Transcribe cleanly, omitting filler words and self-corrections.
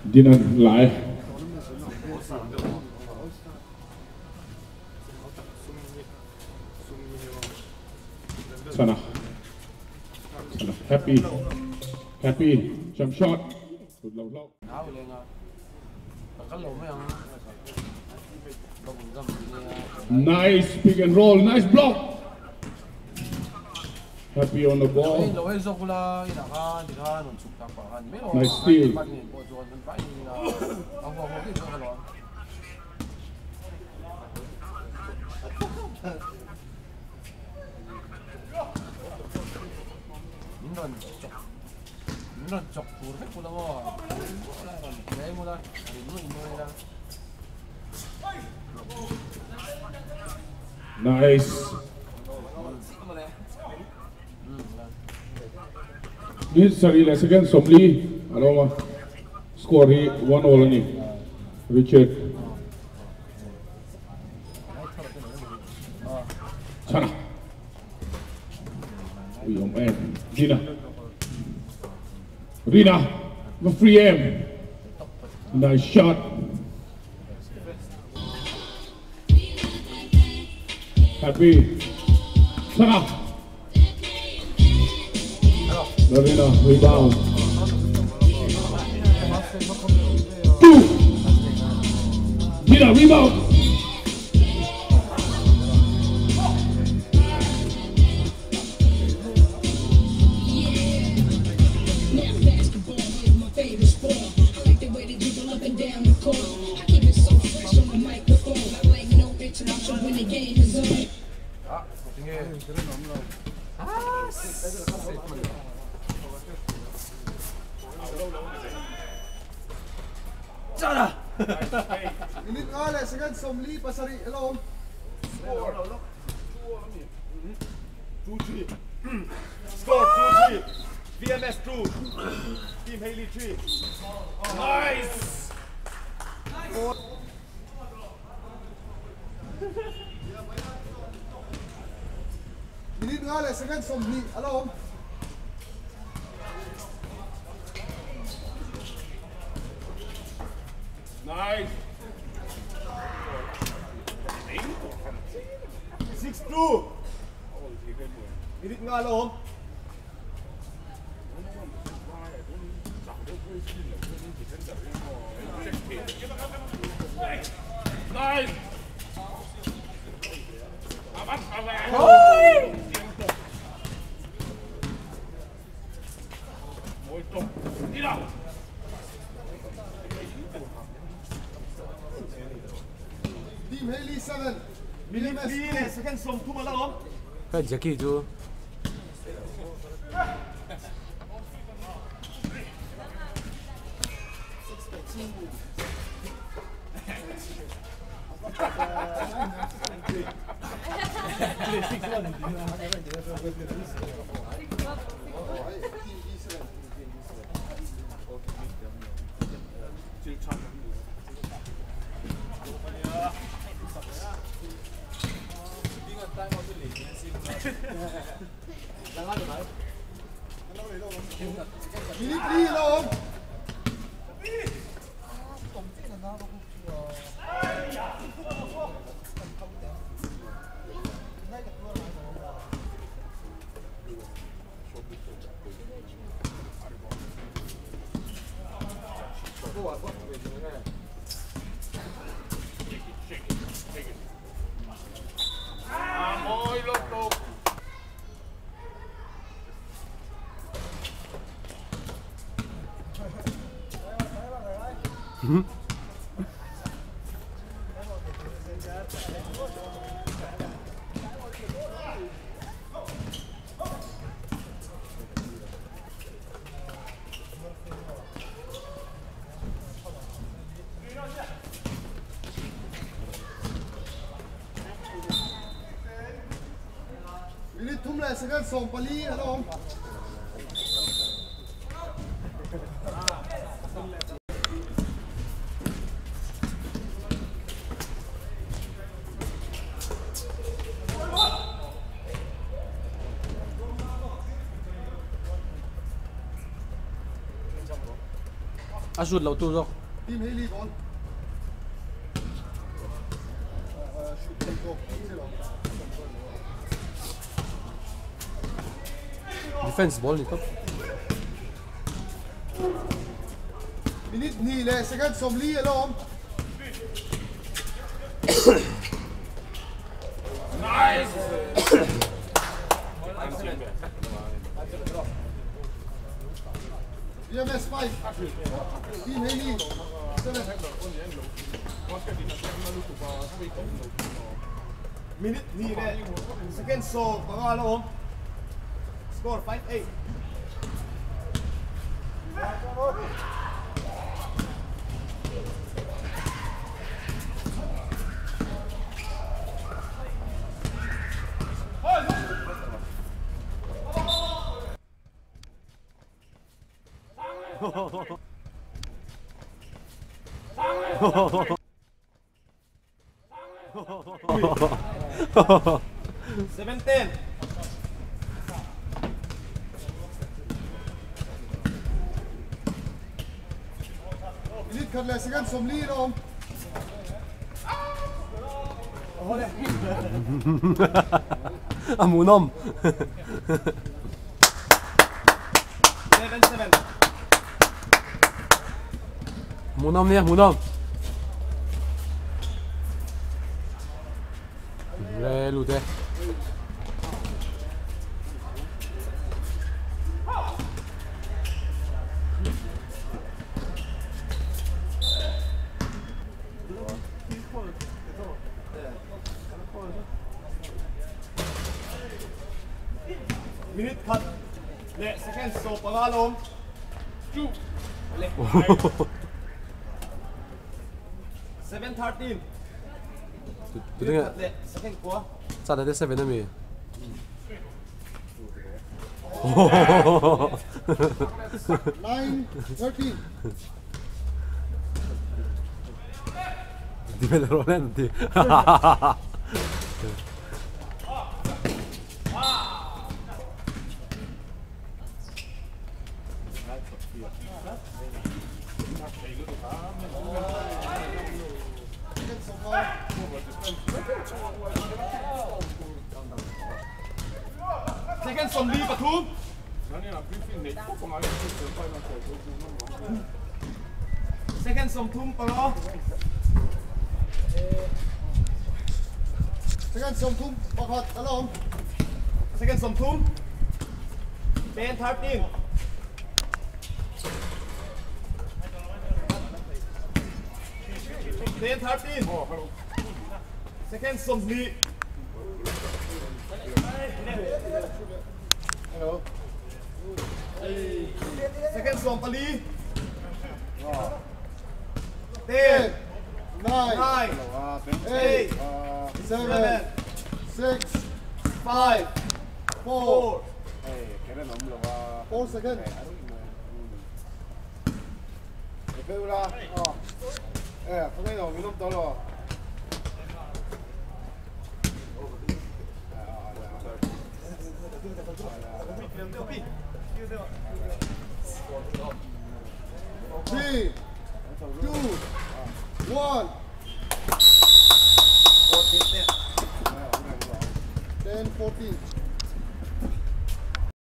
Dinan lại. Sana. Sana happy. Happy jump shot. Lâu lâu. Nice pick and roll, nice block. Happy on the ball. Nice steal. Nice. This sorry, second Somli Aroma score he 1-all ani. Richard. Chana. Dina. Rina, the free aim. Nice shot. Happy. Chana. Rina, rebound. 2. Dina, rebound. Minute nga le second somli pasari hello. Score 2-3. Score 2-3. VMS 2. Team Haley 3. Nice. Minute nga le second somli hello. Nice. 6-2. Minute nga lo. Nice. Team Haley 7. Minute second som 2 malom. Cái Jackie chú. Minute 3 hello. Minute thum le second som pali hello. A shoot lo tu zawk. Team Haley ball. Shoot thei tawk chiah lo. Defense ball ni tawp. Minute hnih leh second 40 a la awm. Nice. BMS 5, Team Haley 7. Minute hnih leh second 15 a la awm. Score 5-8. 7-10. Minute khat leh second 40 a la awm. A hmuhnawm. 11-7. Hmuhnawm nia hmuhnawm. Le lut e. Minute khat leh second 15 a la awm. 2 7-13. Tu tinge Minute khat leh second kua. Chat ate 7 ami. 9-13. Ti vel rawh len ti. Second 15. Second 43. Second 35. Second 31 a la awm. Second 30. 10-13. 10-13. Second 20. Hello. Second 14. 10, 10, 9, 9, 8, 8, 7, 7, 6, 5, 4, 4, 4 second. 3,